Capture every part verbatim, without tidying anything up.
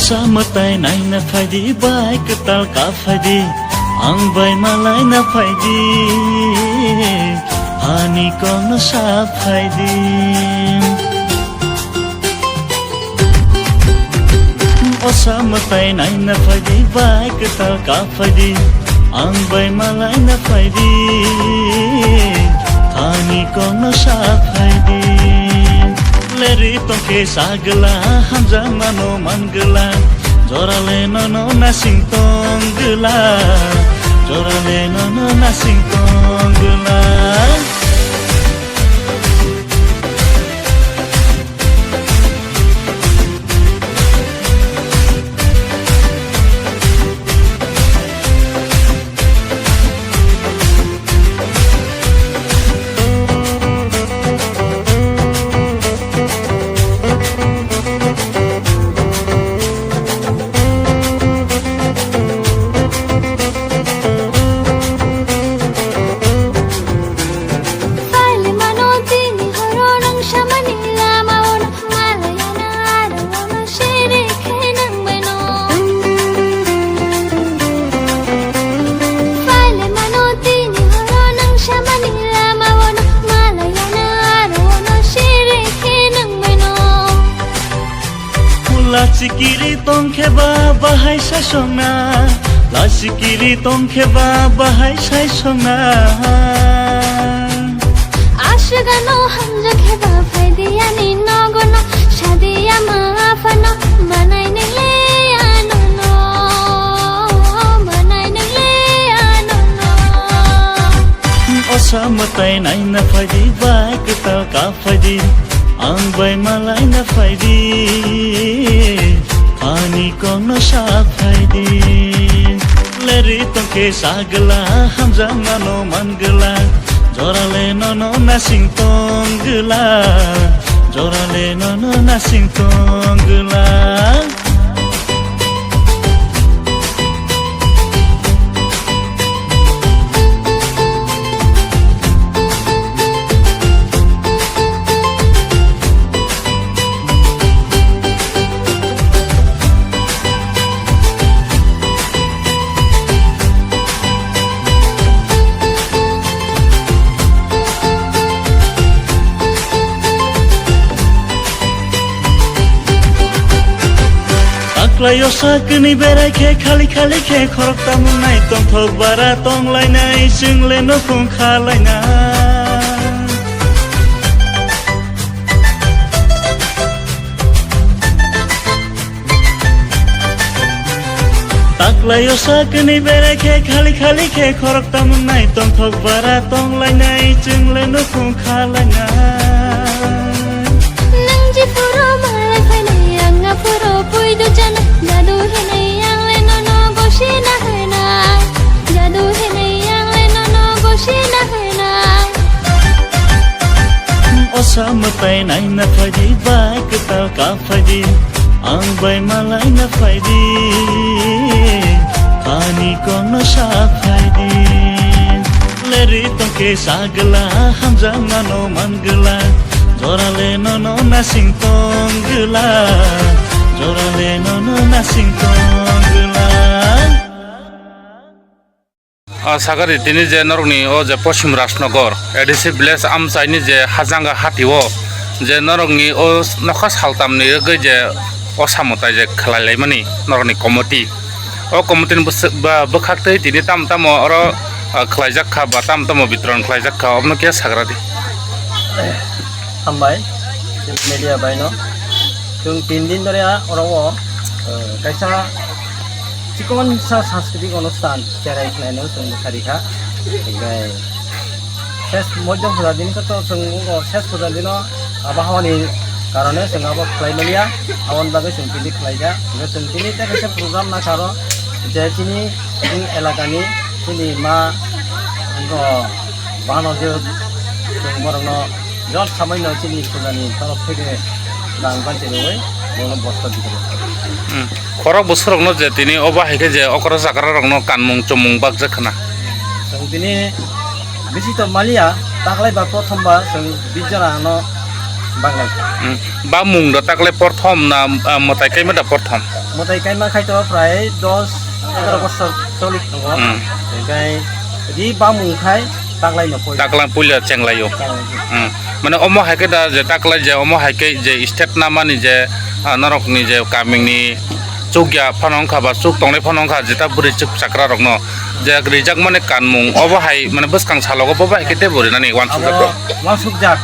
Sa mwtai naina phaidi, bai kwtal ka phaidi, ang bai malaina phaidi, hani kokno sa phaidi. O sa mwtai naina phaidi, bai kwtal ka phaidi, ang bai malaina phaidi, hani kokno sa phaidi. Leri tongkhe sagla, hamjakmano mangla, jorale nono nasing tongla, jorale nono nasing tongla. Paile mano tini horo nang samani lama ono, malayana aro ono sere khe nang bai no. Paile mano tini horo nang samani lama ono, malayana aro ono sere khe nang bai no. Lasikiri tongkhe ba bahai sai songna, lasikiri tongkhe ba bahai sai songna. Aswkano hamjak heba phaidi ani nogono, sadi ama aphano manai nile anono, manai nile anono. Osa mwtai naina phaidi, bai kwtal ka phaidi, ang bai malaina phaidi, ani kokno sa phaidi. Leri tongkhe sagla, hamjakmano mangla, jorale nono nasing tongla, jorale nono nasing tongla. Taklaio sakni berai khe, khali khali khe khorok tamung nai tongthok bara tonglainai, chwngle nukhung khalainai. Taklaio sakni berai khe, khali khali khe khorok tamung nai tongthok bara tonglainai, chwngle nukhung khalainai. Nang ji phuru malai phainai, ang a phuru puidu chana, jadu hinai ang le nono gosi na hinai, jadu hinai ang le nono gosi na hinai. Osa mwtai naina phaidi, bai kwtal ka phaidi, ang bai malaina phaidi, ani kokno sa phaidi. Leri tongkhe sagla, hamjakmano mangla, jorale nono nasing tongla, jorale nono nasing tongla. Ah, sagari tini je norokni o je Poschim Rajnagar A D C village amchaini je Hajanga hati o je norokni o nokha saltamni wngwi je osa mwtai je khlai laimani norokni committee. O committee ni bwswk ba bwkhak twi tini tamo tamo oro, ah, khlaijak kha ba tamo tamo bitoron khlaijak kha, obono khe sagra di. Hambai, media bai no. Chwng tin din dhore a oro o, eh, kaisa chikonsa sanskriti onusthan cherai khlaino chwng bwkha rikha. Hinkhe ses moidon puja din khe to chwng o ses puja dino abahawani karone chwng abo khlai manya, aboni bagwi chwng tini khlaijak. Hinkhe chwng tini tei kaisa program nakha aro je chini elakani chini ma, o, Bano je chwng borokno jot samaino chini pujani torof theke rang banchi rwui bono bosta dikhe. Hmm. Khorok bwswrokno je tini obo hai khe je okra chakra rokno kanmung chumung bakjak khna. Chwng tini bisi to maliya, taklai ba prothom ba chwng bish jona no Banglai. Hmm. Bamung da taklai porthom na, ah, mwtai kaima da porthom? Mwtai kaima khai to prai dos egaro bosor choli tongo. Hmm. Hinkhe ri bamung khai taklai no poi. Taklai puila chenglaio. Taklai. Hmm. Mane omo hai khe da je taklai je omo hai khe je state namani je, ah, norokni je kamini chukya phano wngkha ba chuk tongnai phano wngkha jeta bwrwi chwk chakra rokno je rijak mani kanmung obo hai mane bwskang salogo bo bai khe tei bo rinani wansukjak. Abo wansukjak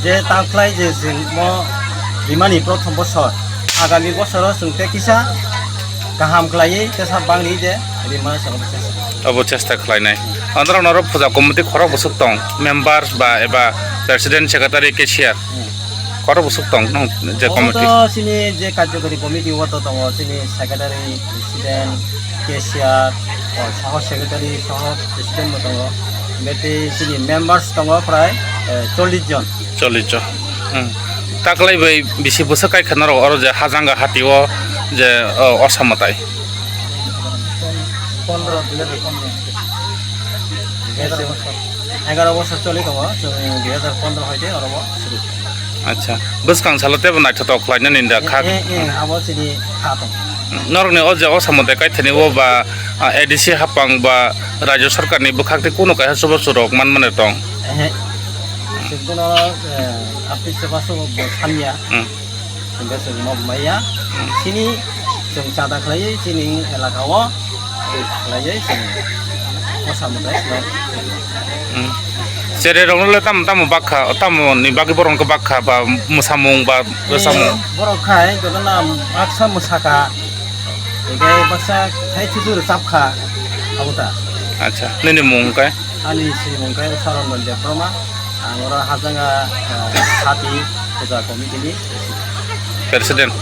je taklai je chwng mo rimani prothom bosor, agami bosoro chwng tei kisa kaham khlaiwi tesa bangni je rimani salogo chesta. Obo chesta khlainai. Andro noro puja committee khorok bwswk tong, members ba eba president, secretary, cashier. Hmm. Koro bwswk tong nung je committee? Obo to chini je karjokari committee o to tongo chini secretary, president, cashier, o saho secretary, saho president bo tongo. Betwi chini members tongo prai, eh, chollish jon. Chollish jon. Hmm. Taklai bai bisi bwswk kai kha norok oro je Hajanga hati o je, o, osa mwtai? Pondro, dui hajar pondro. Egaro bosor choli tongo, chwng dui hajar pondro hoite orobo suru. Acha, bwskang salo teibo naithotok khlainani da kha. Eh, eh, eh, abo chini kha tong. Norokni o je osa mwtai kaithani o ba, ah, A D C hapang ba Rajya Sarkarni bwkhak tei kunu kaisa chubachu rok man mani tong. Ehe. Chwng bono, eh, artist chubachu bo sanya. Hmm. Hingke chwng mo maya, hmm, chini chwng chada khlaiwi chini elaka o khlaiwi chwng mosa mwtai no. Hmm. Cherai rok no le tamo tamo bakha, tamo ni bagwi borok no bakha ba mwsamung ba rwchapmung? Eh, borok khai joto na baksa mwsaka, hingke baksa khai chuchu rwchapkha, abo ta. Acha, nini mung hingke? Ani sinimung khe Saranjan Debbarma, ang oro Hajanga, eh, Hati Puja Committee ni president.